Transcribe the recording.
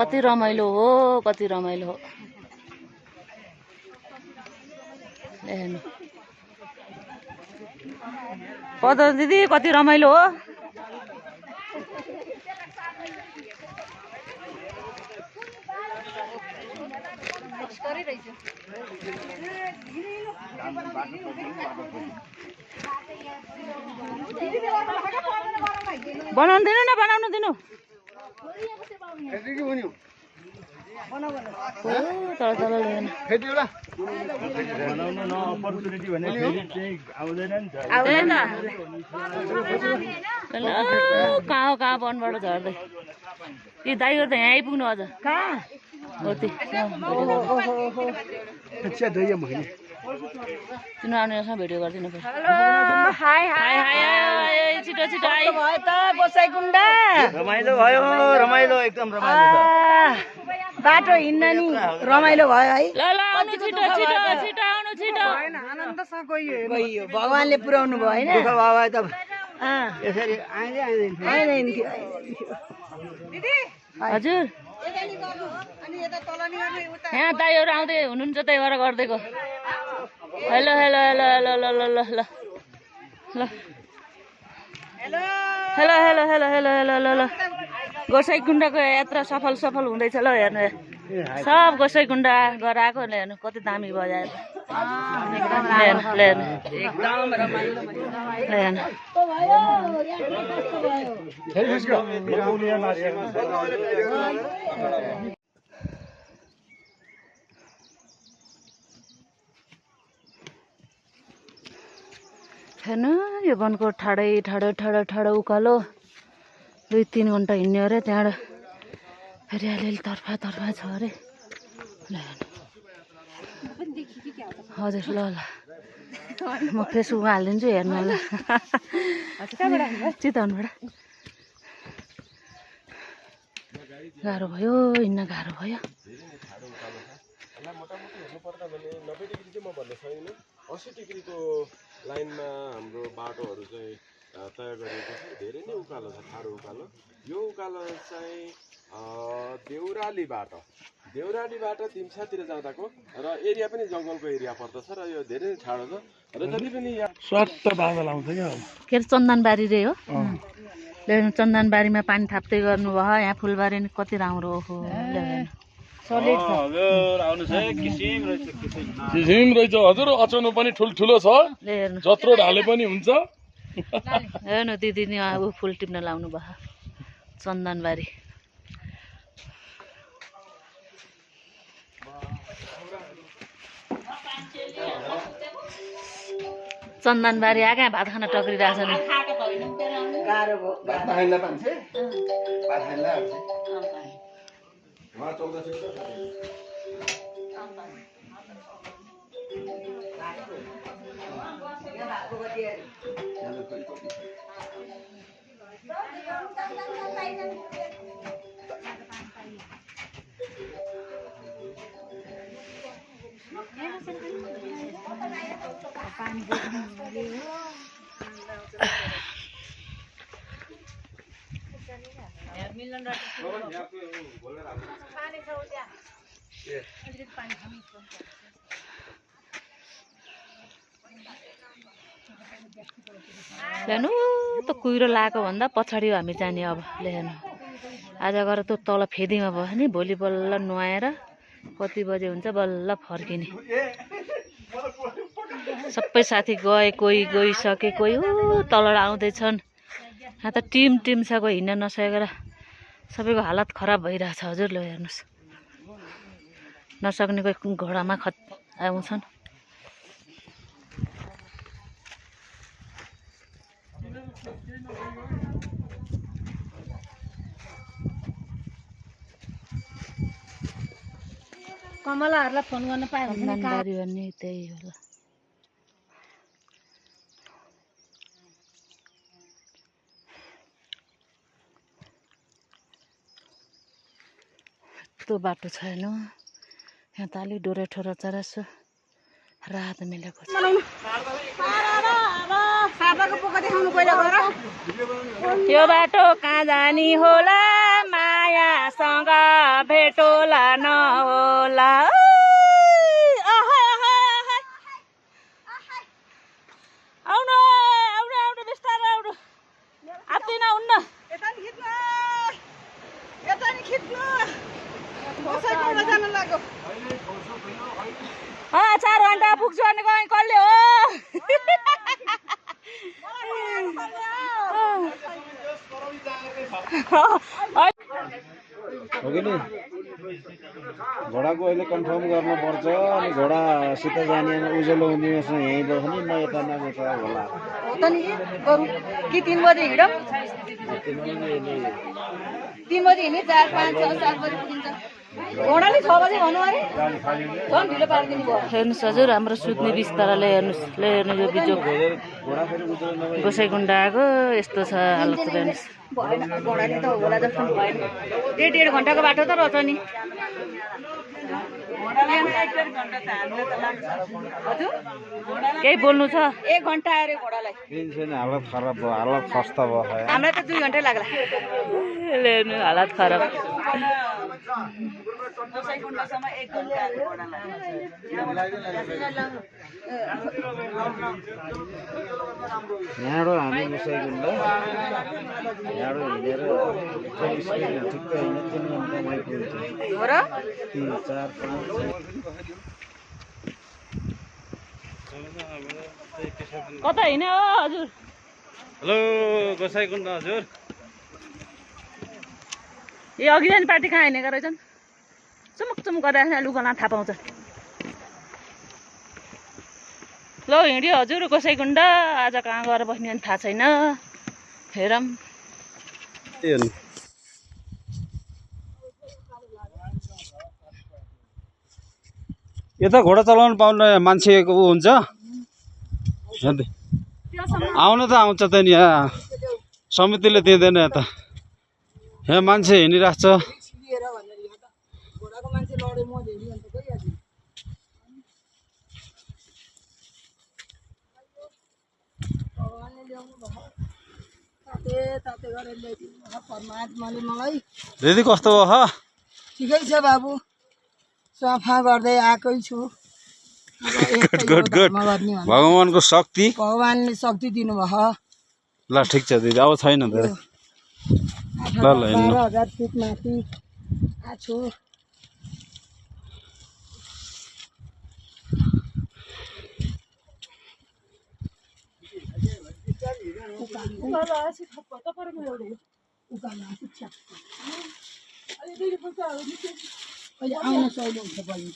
कति रमाइलो हो, कति रमाइलो हो। हेर्नु पद दिदी कति रमाइलो हो। बनाउनु दिनु न, बनाउनु दिनु। तल तल लिएन कहाँ कहाँ वनबाट झर्दै कि दाइहरू त यहाँ आइपुग्नु अझ तिनीहरू आउनेसँग भिडियो गरिदिनु पर्छ। छिटो छिटो आयो त गोसाइकुण्डा। रमाइलो भयो, रमाइलो एकदम रमाइलो बाटो हिँड्न नि रमाइलो भयो है। ल ल आउनु छिटो छिटो छिटो आउनु छिटो। आनन्दसँग गइयो, भगवानले पुर्याउनु भयो होइन। हजुर यहाँ दाइहरू आउँदै हुनुहुन्छ, त्यही भएर गरिदिएको। हेलो हेलो हेलो हेलो ल ल ल ल ल hello hello hello hello hello ल ल गोसाइकुण्डाको यात्रा सफल सफल हुँदैछ ल। हेर्नु सब गोसाइकुण्डा गएर आएको हेर्नु कति दामी बजाएर हेर्नु यो वनको ठाडै ठाडो ठाडो ठाडो उकालो 2-3 घन्टा हिँड्ने अरे। त्यहाँबाट फेरि अलिअलि तर्फा तर्फा छ अरे। हजुर ल ल म फेसबुकमा हालिदिन्छु हेर्नु होला। चितवनबाट गाह्रो भयो, हिँड्न गाह्रो भयो। मोटामोटी हेर्नुपर्दा भने 90 डिग्री चाहिँ म भन्ने छैन, 80 डिग्रीको लाइनमा हाम्रो बाटोहरू चाहिँ तय गरिएको छ। धेरै नै उकालो छ, ठाडो उकालो। यो उकालो चाहिँ देउरालीबाट दिम्सातिर जाँदाको र एरिया पनि जङ्गलको एरिया पर्दछ र यो धेरै ठाडो छ र जति पनि यहाँ स्वार्थ बादल आउँछ क्या। के अरे चन्दनबारी रे हो। चन्दनबारीमा पानी थाप्दै गर्नुभयो। यहाँ फुलबारी कति राम्रो हो। किसिम रहेछ हजुर। अचाउनु पनि ठुल्ठुलो छ, जत्रो ढाले पनि हुन्छ। हेर्नु दिदी नि अब फुल टिप्न लाउनु भयो। चन्दनबारी चन्दनबारी आएका भात खान टक्रिरहेछ नि। हेर्नु त कुहिरो लगाएको भन्दा पछाडि हामी जाने अब। हेर्नु आज गएर त तल फेदीमा भयो नि, भोलि बल्ल नुहाएर कति बजे हुन्छ बल्ल फर्किने। सबै साथी गए, कोही गइसके, कोही तल आउँदैछन्। यहाँ त टिम छ, कोही हिँड्न नसकेर सबैको हालत खराब भइरहेछ। हजुर ल हेर्नुहोस्, नसक्ने कोही घोडामा आउँछन्। कमलाहरूलाई फोन गर्न पायो भने भन्ने त्यही होला। यस्तो बाटो छैन यहाँ त अलिक डोरे ठोरा चरासो रात मिलेको छ। यो बाटो कहाँ जाने होला माया मायासँग भेटोला नहोला आउनु आउनु आउनु बिस्तारै आउनु आत्तिन हुन्न यता नि खिच्नु कसैकोमा जान लाग्यो 4 घन्टा पुग्छु भने कहीँ कसले हो हो कि नि घोडाको अहिले कन्फर्म गर्न पर्छ अनि घोडासित जाने उज्यालो हुनेसँग यहीँ बस्छ नि म यता नगएको होला हो त नि गरौँ कि 3 बजे हिँडौँ 3 बजे हिँड्ने 4, 5, 6, 7 बजे पुगिन्छ घोडाले 6 बजे भन्नु अरे झन् ढिलो पारिदिनु भयो हेर्नुहोस् हजुर हाम्रो सुत्ने बिस्ताराले हेर्नु यो बिजोक घोडा फेरि उज्यालो नभए गोसाइकुण्ड आएको यस्तो छ हालत हेर्नुहोस् भएन घोडाले त होला जस्तो भएन 1.5 घन्टाको बाटो त रहेछ नि केही बोल्नु छ 1 घन्टा अरे घोडालाई केही छैन हालत खराब भयो हालत खस्ता भयो हामीलाई त 2 घन्टै लाग्ला हेर्नु हालत खराब यहाँबाट हामी गोसाइकुण्ड यहाँबाट हिँडेर ठिक्क हिँड्ने 3 घन्टामा आइपुग्छ हो र 3, 4, 5 कता हिँड्यो हजुर हेलो गोसाइकुण्ड हजुर यो अघि जाने पार्टी कहाँ हिँडेको रहेछन् चुमुक चुमुक गर्दा लुगामा थाहा पाउँछ ल हिँड्यो हजुर गोसाइकुण्ड आज कहाँ गएर बस्ने भने थाहा छैन हेरौँ यता घोडा चलाउनु पाउने मान्छेको ऊ हुन्छ आउन त आउँछ त नि यहाँ समितिले दिँदैन यता यहाँ मान्छे हिँडिरहेको छ परमात्माले मलाई दिदी कस्तो भयो ठिकै छ बाबु सफा गर्दै आएकै छु गुड भगवानको शक्ति भगवानले शक्ति दिनुभयो ल ठिक छ दिदी अब छैन धेरै ल ल हिँड्नु 12,000 फिट माथि आछु आउन सहिलो हुन्छ बहिनी